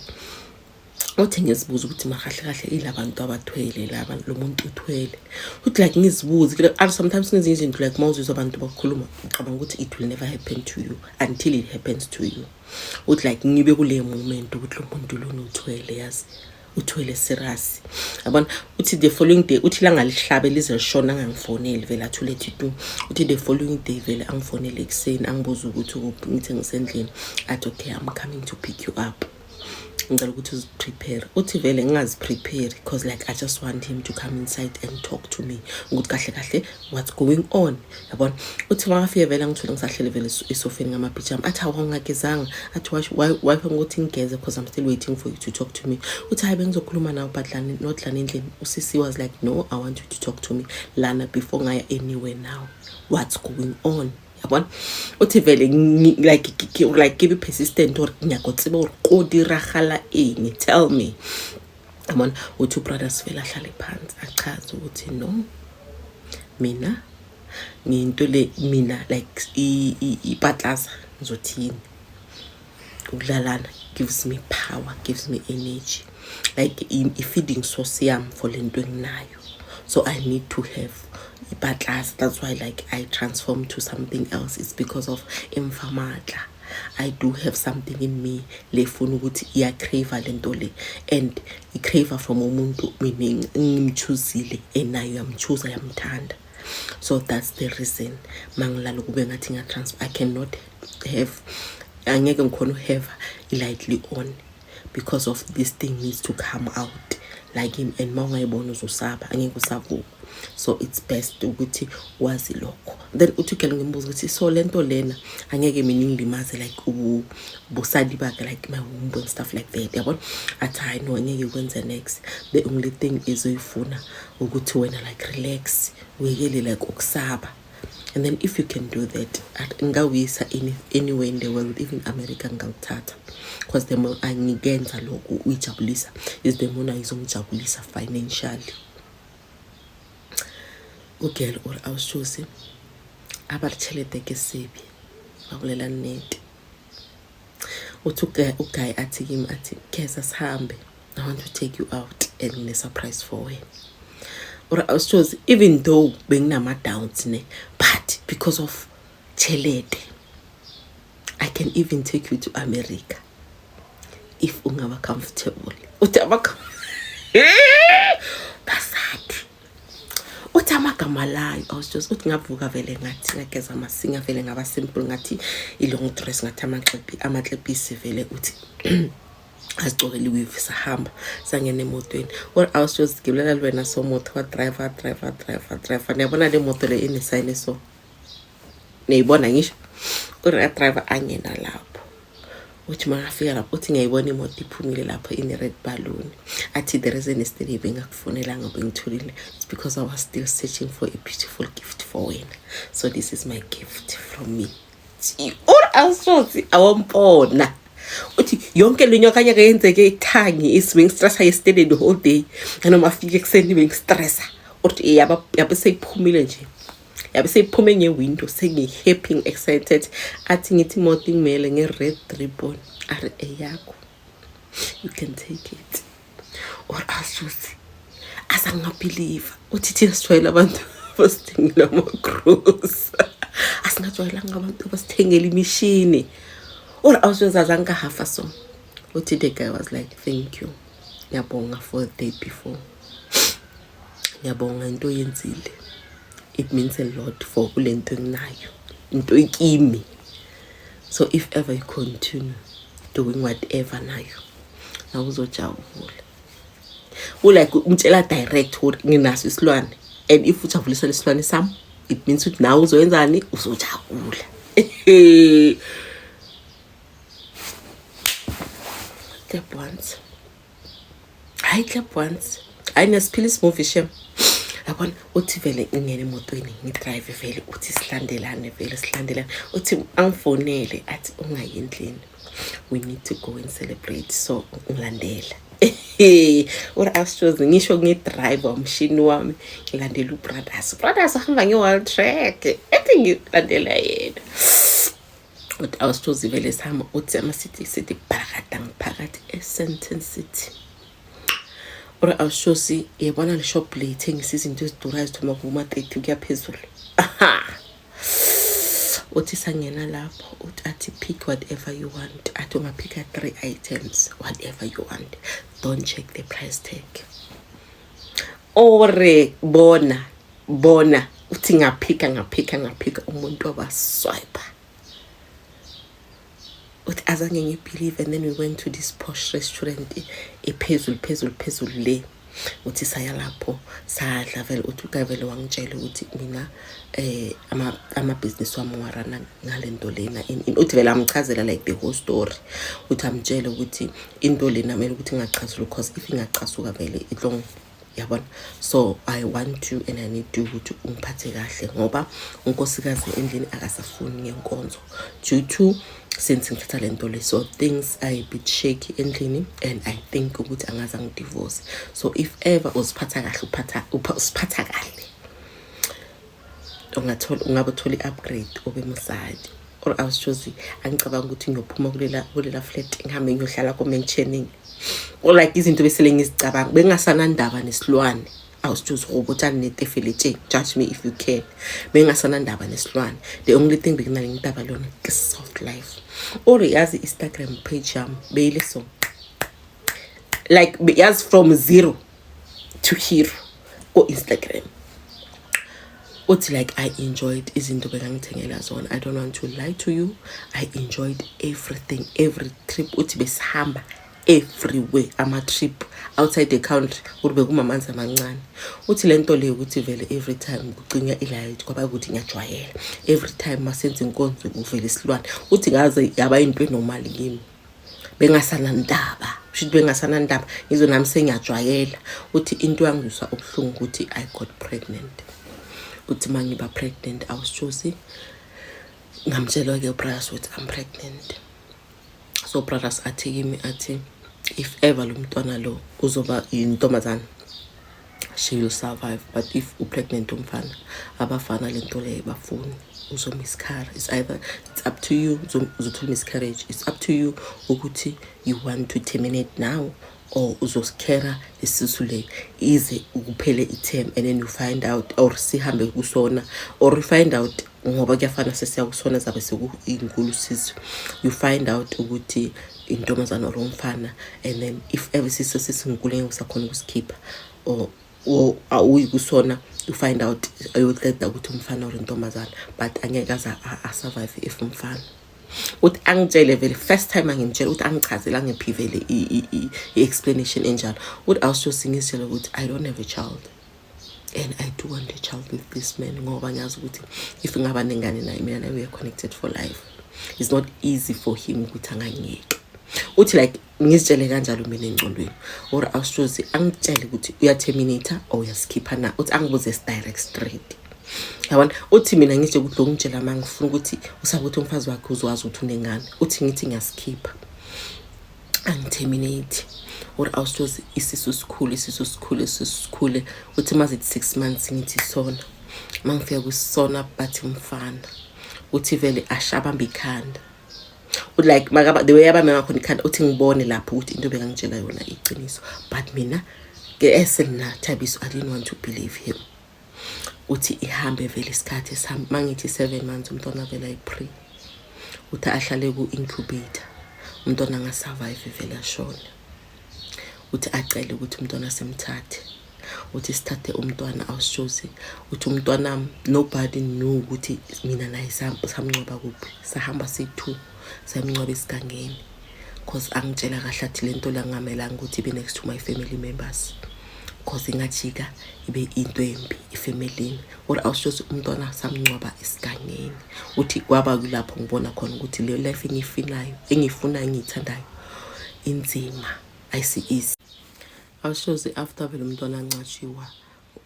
Uthi ngizibuza ukuthi makahle kahle ilabantu abathwele laba, lo muntu uthwele. Uthi like ngizibuze, sometimes kunezinye izinto like uma uzizwa abantu bakhuluma, ucabanga ukuthi it will never happen to you until it happens to you. Uthi like ngibe kule moment ukuthi lo muntu lona uthwele, yazi, uthwele serious, yabona. Uthi the following day, uthi ilanga lihlabe lize lishona, angangifoneli vele, athule thi tu. Uthi the following day vele angifonele ekuseni, angibuza ukuthi ukuphi, ngithi ngisendlini. Athi, "Okay, I'm coming to pick you up, ngicela ukuthi uziprepare." Uthi vele ngingaziprepare because like I just want him to come inside and talk to me ukuthi kahle kahle what's going on, yabona. Uthi makafike vele angithole ngisahlele vele esofeni ngamapijama. Athi, "Hawu, awungagezanga?" Athi, "Why ngokuthi ngigeze? Because I'm still waiting for you to talk to me." Uthi, "Hayi, bengizokhuluma nawe, but lana, not lana endlini." Usisi was like, "No, I want you to talk to me lana before ngaya anywhere. Now what's going on?" Yabona. Uthi vele like ke be persistent gore nyako tseba gore ko diragala eng, tell me, yabona. Uthi ubrothers vele ahlale phansi, achaze ukuthi, "No, mina ngiyinto le, mina like ipatlaza, ngizothini, ukulalana gives me power, gives me energy, like i-feeding source yami for lento enginayo. So I need to have ipatlaza. That's why like I transform to something else. It's because of imfamatla. I do have something in me lefuna ukuthi iyacrave lento le, and icrave from umuntu mina ngimchoosile, enayo yamchoosa, yamthanda. So that's the reason mangilala kube ngathi ngiyatransfer. I cannot have, angeke ngikhona uhave i-lightly on because of this thing needs to come out like him, and ma ungayibona uzosaba, angeke usavuma. So it's best ukuthi wazi lokho." Then uthi ugele ngimbuza ukuthi, "So lento lena angeke mina ingilimaze like ubusali bakhe, like my womb and stuff like that, yabona?" Athi, "Hayi, no, angeke kwenze next. The only thing is uyifuna ukuthi wena like relax, uyekele like ukusaba, and then if you can do that, ngawuyisa anywhere in the world, even America ngawuthatha, because the more angikenza lokhu uyijabulisa is the more ayizongijabulisa financially." Ugirl or awushosi a ba re tšhelete ke sebe, ba bolela nnete. Uthi uguy athi kimi, athi, "Keza, sihambe, I want to take you out and ngine-surprise for wena." Or awushosi, even though benginama-doubts ne, but because of tšhelete I can even take you to America if ungaba comfortable. Uthi basadi, uthi amagama layo, I was just, uthi ngavuka vele, ngathi ngageza amasinga vele, ngaba simple, ngathi i-long dress, ngathi amaxepisi vele. Uthi azigcokele iweave, sahamba, sangena emotweni. Or I was just gibelela le wena, so moto wa driver, driver, driver, driver. Niyabona le moto le enesayini, so niyayibona ngisho uri driver angena lapho. Uthi makafika lapho, uthi, "Ngiyayibona imoto iphumile lapho ine-red balloon." Athi, "The reason yesterday bengakufonelanga, bengithulile, it's because I was still searching for a beautiful gift for wena. So this is my gift from me." Uri awushothi awampona. Uthi yonke le nyakanyaka yenzeke ethangi is bengistressa yesterday the whole day, nanoma afike ekuseni bengistressa. Uthi yabe seyiphumile nje, yabe seyiphume ngewindow, sengihappy, excited. Athi ngithi imoto ingimele nge-red ribbon, ari, "Eyakho, you can take it." Or asuthi azangingabelieve. Uthi thina sijwayele abantu abasithengela amagrosa, asingajwayelanga abantu abasithengela imishini. Or awusuze azange hafa. So uthi the guy was like, "Thank you, ngiyabonga for the day before, ngiyabonga into oyenzile. It means a lot for kule nto enginayo, into ikimi. So if ever you continue doing whatever nayo, nawe uzojabula." Ulike umtshela direct ukuthi nginaso isilwane, and if ujabulisa lesilwane sami, it means ukuthi nawe uzoyenzani, uzojabula. Clap once, hayi, clap once, hayi, nesiphila isimovie shem, yabona. Uthi vele ingene emotweni, ngidrive vele. Uthi silandelane vele, silandelane. Uthi angifonele, athi, "Ungayi endlini, we need to go and celebrate, so ngilandela." Uri awushozi ngisho ngidrive umshini wami, ngilandela ubrothers. Brothers ahamba nge-wild track, ethi ngilandela yena. Uthi awushozi vele sihamba, uthi ama-city city phakathi angiphakathi e-Sandton City. Uri awushozi, yebona le shop le ithengisa izinto ezidurayo zithoma kuma-30 kuya phezulu. Aha, uthi sangena lapho, uthi athi, "Pick whatever you want." Athi ungapicka three items, whatever you want, don't check the price tag. Ore bona bona, uthi ngapicka, ngapicka, ngapicka, umuntu wabaswipe. Uthi azange ngibelieve. And then we went to this posh restaurant ephezulu phezulu phezulu le. Uthi saya lapho, sadla vele. Uthi ukavele wangitshela ukuthi mina amabhizinisi wami ngiwaruna ngalento lena. Uthi vele amchazela like the whole story. Uthi amtshele ukuthi into lena kumele ukuthi ingachazula, because if ingachasuka vele itlong, yabona. So I want to and I need to ukuthi ungiphathe kahle, ngoba unkosikazi endlini akasafuni ngenkonzo due to since ngithatha le nto le. So things are a bit shaky endlini and I think ukuthi angaze angidivorce. So if ever uziphatha kahle, uphatha usiphatha kahle, ungathola, ungabe uthola i-upgrade, ube mosadi. Or awushozi angicabanga ukuthi ngiyophuma kulela flat, ngihambe ngiyohlala ko-mansioning or like izinto besele ngizicabanga, bengasanandaba nesilwane. Awusitshozi go botsa nnete feletšeng, judge me if you can, bengasanandaba nesilwane. The only thing bekunale ngitaba lona ke soft life. Or yazi Instagram page yami beyile, so like yazi from zero to hero ko-Instagram. Uthi like I enjoyed izinto bekangithengela zona. I don't want to lie to you, I enjoyed everything, every trip. Uthi besihamba everywhere, ama-trip outside the country. Uri bekumamanzi amancane. Uthi le nto leyo ukuthi vele every time kucinya ilight kwaba ukuthi ngiyajwayela, every time masenza inkonzo kuvela isilwane. Uthi ngaze yaba into enormal kimi, bengasanandaba, shuthi bengasanandaba ngizwe nami sengiyajwayela. Uthi into yangizwisa ubuhlungu ukuthi I got pregnant. Uthi uma ngiba pregnant, awusitshosi, ngamtshela-ke ubrothers ukuthi I'm pregnant. So brothers athi kimi, athi if ever lo mntwana lo uzoba yintombazane, she will survive, but if upregnant umfana, abafana le nto leyo bafuni, uzomiscarry. It's either, it's up to you, uzothola miscarriage. It's up to you ukuthi you want to terminate now or uzosicarrya isisu le ize ukuphele i-term and then you find out, or sihambe kusona or you find out, ngoba kuyafana sesiya kusona zabe sekuyinkulu sisu, you find out ukuthi intombazana or umfana. And then if ever siso sesinkulu, ngeke usakhona ukusikhipha or awuyi kusona, you find out ayoqeda ukuthi umfana or intombazana, but angeke aze asurvive if umfana. Uthi angitshele vele first time angimtshela, uthi angichazele, angiphi vele i-explanation enjalo. Uthi awusho ngizitshela ukuthi I don't have a child and I do want a child with this man, ngoba ngiyazi ukuthi if ngaba nengane naye, mina naye we are connected for life. It's not easy for him ukuthi angangiyeki. Uthi like ngizitshele kanjalo mina engcondweni. Or awushozi angitshele ukuthi uyaterminate or uyasikhipha na. Uthi angibuze direct straight, yabona. Uthi mina ngitshe ukuthi lo ngitshela ma ngifuna ukuthi usabe ukuthi umfazi wakhe uzwazi ukuthi unengane. Uthi ngithi ngiyasikhipha, angiterminate. Or awushozi isisu sikhulu, isisu sikhulu, isisu sikhule. Uthi mazithi 6 months, ngithi sona mangifika kwisona bathi mfana. Uthi vele ashabamba ikhanda. Uthi like makaba the way abambe ngakhona ikhanda, uthi ngibone lapho ukuthi into bekangitshela yona iqiniso, but mina ke esemna Thabiso, I didn't want to believe him. Uthi ihambe vele isikhathi esihambe, mangithi 7 months, umntwana vele ayi-pre. Uthi ahlale ku-incubator, umntwana angasurvive vele ashone. Uthi acele ukuthi umntwana simthathe. Uthi sithathe umntwana, awusitshozi. Uthi umntwana, nobody knew ukuthi mina naye samngcwaba kuphi. Sahamba siyi-two, sayimngcwaba esigangeni, cause angitshela kahle athi le nto la kungamelanga ukuthi ibe next to my family members, cause ingajika ibe into embi efemelini. Or awusitshozi umntwana samngcwaba esigangeni. Uthi kwaba kulapho ngibona khona ukuthi le life engiyifinayo, engiyifunayo, engiyithandayo, inzima, ayisi easy. Awushozi after vele umntwana angcwatshiwa.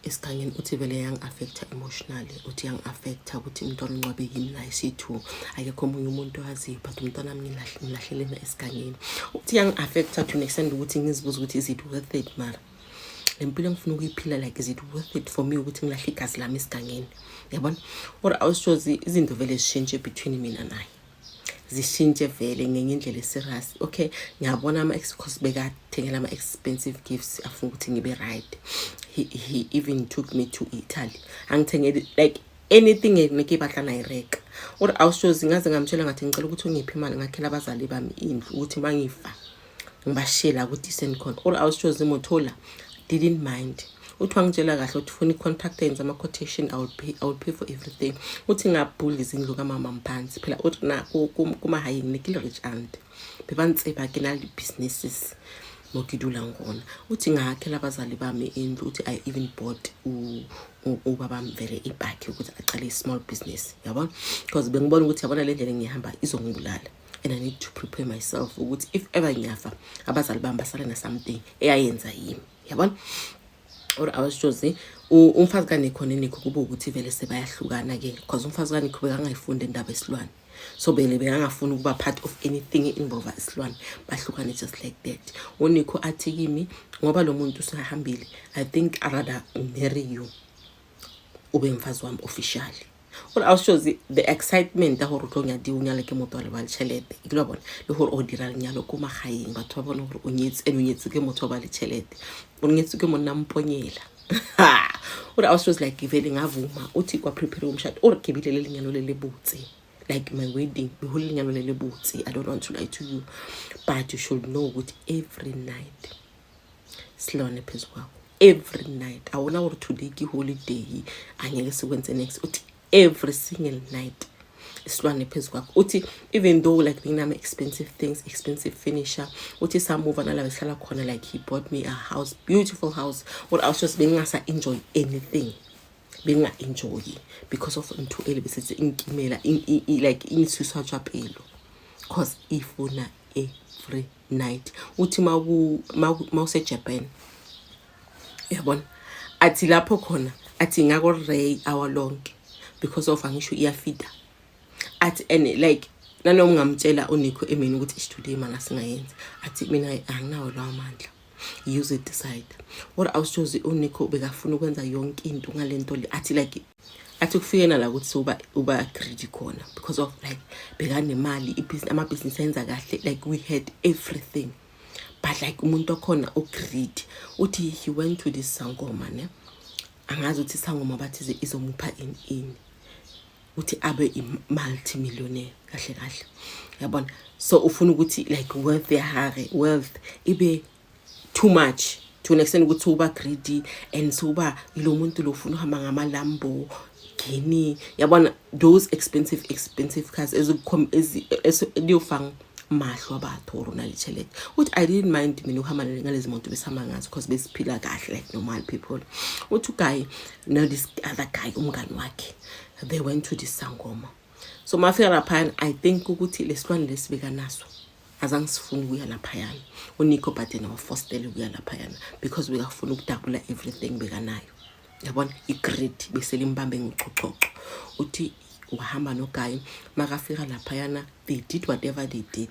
Esigangeni uthi vele yang-affecta emotionally, uthi yang-affecta ukuthi umntwana ungcwabe yini naye siyi-two, akekho omunye umuntu owaziyo, but umntwana wami ngilahlelena esigangeni. Uthi yang-affecta to an extent ukuthi ngizibuza ukuthi, is it worth it? Mara le mpilo engifuna ukuyiphila, like, is it worth it for me ukuthi ngilahle igazi lami esigangeni, yabona? Or awushozi izinto vele zishintshe between mina naye, zishintshe vele ngenye indlela e-serious. Okay, ngiyabona ama-cause bekathengela ama-expensive gifts, afuna ukuthi ngibe right. He even took me to Italy, angithengeli like anything neke batla nayireka. Or awushozi ngaze ngamtshela ngathi ngicela ukuthi ungiphe imali ngakhela abazali bami indlu, ukuthi mangifa ngibashiyela ku-decent khona. Or awushozi mothola didn't mind. Uthi wangitshela kahle, uthi ufuna i-contract, yenza ama-quotation, I will pay for everything. Uthi ngabhula izindlu kamama mphansi phela. Uthi na kumahayeng ne ke le rich aunt bebantseba ke na le businesses mo ke dulang gona. Uthi ngakhela abazali bami indlu. Uthi I even bought ubabami vele ibhakhi ukuthi aqale i-small business, yabona, because bengibona ukuthi, yabona, le ndlela engihamba izongibulala and I need to prepare myself ukuthi if ever ngiyafa, abazali bami basale na-something eyayenza yimi, yabona. Or awashozi umfazi kaNikho neNikho kube ukuthi vele sebayahlukana-ke, because umfazi kaNikho bekangayifundi indaba yesilwane, so bele bekangafuni ukuba part of anything involve isilwane. Bahlukane just like that. UNikho athi kimi, ngoba lo muntu usahambile, I think I rather marry you, ube mfazi wami officially. Or awushozi the excitement ya gore o tlo nyadiwa, o nyale ke motho wa le ba le tšhelete, e kile bona, le gore o dira lenyalo ko magaeng, batho ba bone gore o nyetse and o nyetse ke motho wa ba le tšhelete, o nyetse ke monna mponyela. Ore awushozi like vele ngavuma. Uthi kwa-prepare umshado, ore ke bile le lenyalo le le botse, like my wedding behole lenyalo le le botse. I don't want to lie to you, but you should know ukuthi every night silwane phezu kwakho, every night. Awuna gore today ke holiday, angeke sikwenze next. Uthi every single night isilwane phezu kwakho. Uthi even though like benginama-expensive things, expensive furniture, uthi samuva nala besihlala khona, like he bought me a house, beautiful house, or I was just bengingasa-enjoy anything, benginga-enjoyi because of ntho ele besithi inkimela like ingiswiswa tswa pelo, cause ifuna every night. Uthi mawuse-Japan, uyabona, athi lapho khona athi ngako ray hour lonke because of angisho iyafida. Athi and like nanoma ungamtshela uNikho emini ukuthi ish, today mana singayenzi, athi mina anginawo lawo mandla, use it decide. What awushozi uNikho bekafuna ukwenza yonke into ngalento le. Athi like athi kufike nala ukuthi uba greedy khona because of like bekanemali, amabhizinisi ayenza kahle, like we had everything, but like umuntu wakhona u-greedy. Uthi he went to this sangoma ne, angazi ukuthi isangoma bathi izomupha ini ini, uthi abe i-multimillionaire kahle kahle, yabona. So ufuna ukuthi like wealth yahare, wealth ibe too much to an extent ukuthi uba greedy and so uba ilo muntu lo ufuna uhamba ngama-Lambo gini, yabona, those expensive expensive cars eziyofang mahlo abatho gore o na le tšhelete. Uthi I didn't mind mina ukuhamba ngalezi moto besihamba ngazo because besiphila kahle like normal people. Uthi u-guy no this other guy, umngani wakhe, they went to this sangoma. So mafika laphayana, I think ukuthi lesilwane lesibekanaso azange sifune ukuya laphayana uNikho, but yena wafostela ukuya laphayana because bekafuna ukudabula everything bekanayo, yabona. I-greed bese limbambe ngichochocho. Uthi wahamba no-guy, makafika laphayana they did whatever they did.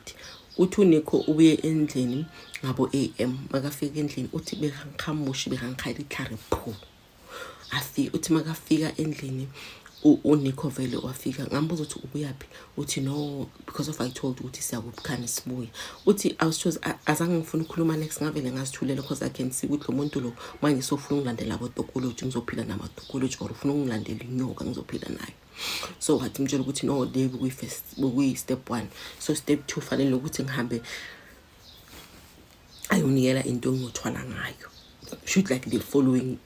Uthi uNikho ubuye endlini ngabo am, makafika endlini uthi bekangikhamushi, bekangikhayela itlhare phu. Afika, uthi makafika endlini uNikho vele wafika, ngambuza ukuthi ubuyaphi, uthi no, because of I told ukuthi siyakubukhani sibuye. Uthi awushozi azange ngifuna ukukhuluma next, ngavele ngazithulela because I can see ukuthi lo muntu lo manje sofuna ungilandela abotokoloji, ngizophila namatokoloji, or ufuna ungilandela inyoka, ngizophila nayo. So wathi mtshela ukuthi no, le bekuyi-first, bekuyi-step one, so step two fanele ukuthi ngihambe ayonikela into engiyothwala ngayo, shoot like the following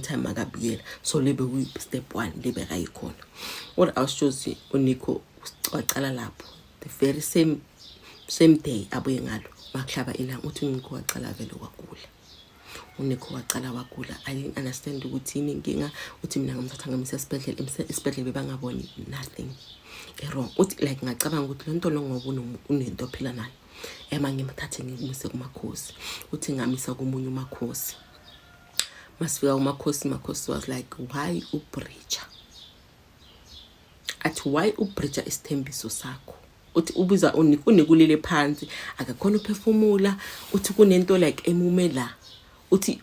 time makabuyela. So le bekuyi-step one le bekayikhona. Or awushozi uNikho wacala lapho the very same day abuye ngalo makuhlaba ilanga. Uthi uNikho wacala vele wagula, uNikho wacala wagula. I didn't understand ukuthi yini inkinga. Uthi mina ngamthatha ngamisa esibhedlela, esibhedlela bebangaboni nothing e-wrong. Uthi like ngacabanga ukuthi lo nto lo ngoba unento ophila nayo, ema ngimthathe ngimuse kumakhosi. Uthi ngamisa komunye umakhosi. Masifika umakhosi, makhosi was like, why ubreacha? Athi, why ubreacha isithembiso sakho? Uthi ubiza unikulile phansi, akakhona uphefumula. Uthi kunento like emume la. Uthi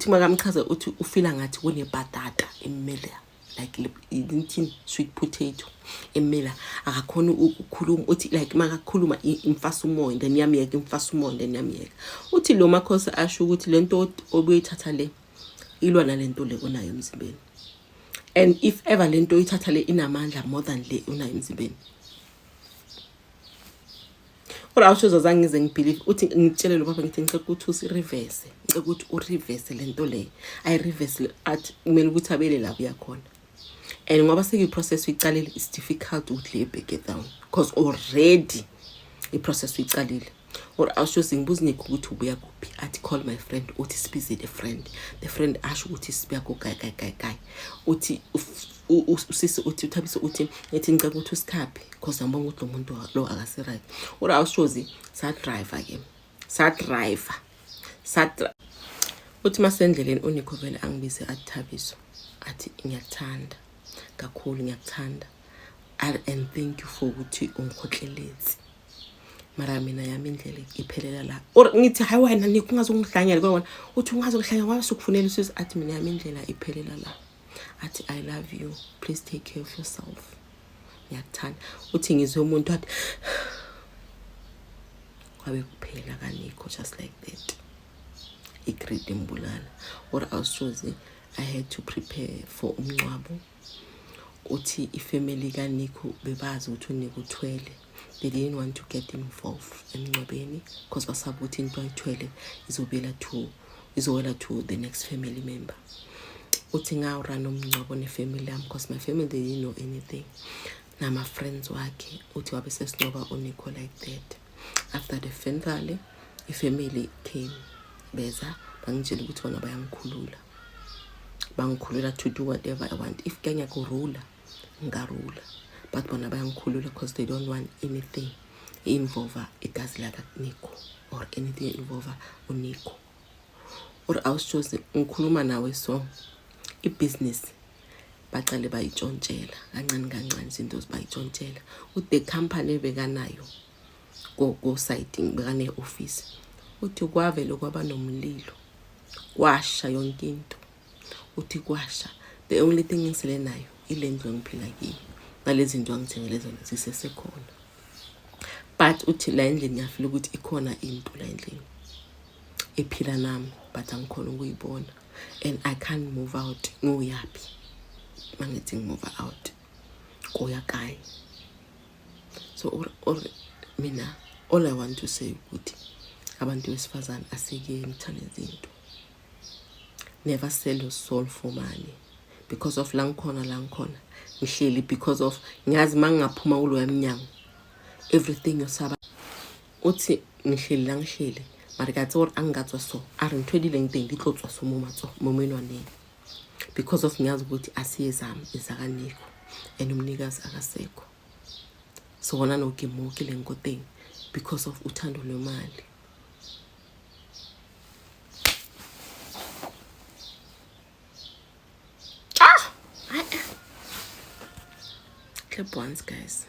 makamchaza, uthi ufila ngathi kunebhatata emele, like ithini, sweet potato emela. Akakhona ukukhuluma. Uthi like makakhuluma imfasa umoya, then iyamyeka, imfasa umoya, then iyamyeka. Uthi lo makhosi asho ukuthi lento obuyithatha le ilwa nalento le onayo emzimbeni, and if ever lento oyithatha le inamandla more than le onayo emzimbeni. Kodwa awushoza, azange ngize ngibelieve. Uthi ngitshele lo baba, ngithi ngicela ukuthi usi-reverse, ngicela ukuthi ureverse lento le, ayi-reverse. Athi kumele ukuthi abele la kuyakhona, and ngoba sekuyi-process uyicalile, it's difficult ukuthi le back it down because already i-process uyicalile. Or awushoze, ngibuza ngikho ukuthi ubuya kuphi. Athi, call my friend. Uthi sibize the friend, the friend asho ukuthi sibuya ko-guy guy guy guy. Uthi usisi, uthi uthabise, uthi ngithi ngicela ukuthi usikhaphe because ngibona ukuthi lo muntu lo akasi-right. Or awushozi, sadrive ke, sadrive sadri Uthi masendleleni uNikho vele angibize, athi, Thabiso, athi ngiyakuthanda kakhulu, ngiyakuthanda and thank you for ukuthi ungikhohleletse, mara mina yami indlela iphelela la. Or ngithi, hayi wena Nikho, ungazongihlanyela kwawona. Uthi ungazongihlanyela ngoba sukufunela usizo. Athi mina yami indlela iphelela la. Athi, I love you, please take care of yourself, ngiyakuthanda. Uthi ngizwe umuntu athi kwabe kuphela kaNikho, just like that, i-greed imbulala. Or awushozi, I had to prepare for umncwabo. Uthi ifamily kaNikho bebazi ukuthi uNikho uthwele. They didn't want to get involved emncwabeni because basaba ukuthi into ayithwele izobuyela to, izowela to the next family member. Uthi ngawurana umngcwabo nefamily yami because my family, they didn't know anything, nama-friends wakhe. Uthi wabe sesingcwaba uNikho like that. After the funeral, ifamily came, beza bangitshela ukuthi bona bayangikhulula, bangikhulula to do whatever I want. If ke ngiyakurula, ngingarula, but bona bayangikhulula because they don't want anything involve igazi lakaNikho or anything involve uNikho. Or awushozi, ngikhuluma nawe, so ibhizinisi baqale bayitshontshela kancane kancane, izinto bayitshontshela. Uthi the company ebekanayo ko-siding, bekane-office, uthi kwavele kwaba nomlilo, kwasha yonke into. Uthi kwasha. The only thing engisele nayo ile ndlu engiphila kiyo, nalezi zinto angithengele zona zisesekhona. But uthi la endlini ngiyafila ukuthi ikhona into la endlini ephila nami, but angikhona ukuyibona and I can't move out. Nguyaphi mangithi ngimove out, kuya kae? So or mina, all I want to say ukuthi abantu besifazane, asikeni thanda izinto. Never sell your soul for money, because of la ngikhona, la ngikhona ngihleli because of ngiyazi uma ngingaphuma kuloya mnyango, everything yosaba. Uthi ngihleli la ngihleli, mara ke a tseba gore a nka tswa so, a re ntho e di leng teng di tlo tswa so mo matsogo, mo menwaneng, because of ngiyazi ukuthi asiyezami, ezakaNikho, and umnikazi akasekho. So gona no ke mo ke leng ko teng because of uthando lwemali. Ah! Clap once, guys.